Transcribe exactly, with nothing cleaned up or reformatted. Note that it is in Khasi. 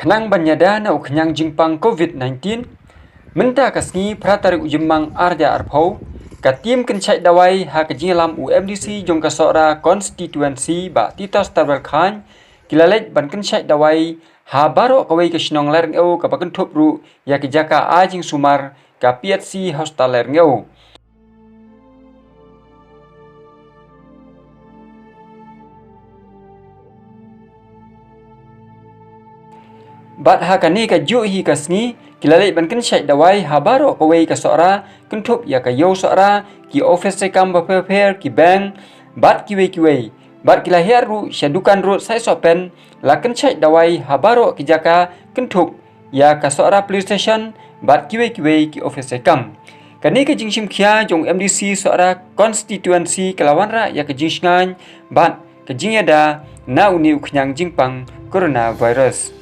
Nang ban ïada na u khñiang jingpang COVID nineteen, mynta ka sngi phra tarik u Jymmang ar hajar arphew, ka tim kynshait dawai ha ka jingïalam u MDC jong ka Sohra Constituency, Bah Titos Tarbel Chyne, ki la leit ban kynshait dawai ha baroh kawei ka shnong Laitngew kaba kynthup ruh ïa ka jaka ai jingsumar ka PHC Hospital Laitngew. Bad ha kane kajuh hi ka sngi, ki la leit ban kynshait dawai ha baroh kawei ka Sohra, kynthup ïa ka Ïew Sohra, ki ophis treikam bapher bapher, ki bank, bad kiwei kiwei. Bad ki la hiar ruh sha dukan rud Saisohpen, la kynshait dawai ha baroh ki jaka, kynthup ïa ka Sohra Police Station, bad kiwei kiwei ki ophis treikam. Kane ka jingshim khia jong MDC Sohra Constituency ka la wanrah ïa ka jingshngaiñ bad ka jingïada na une u khñiang jingpang coronavirus.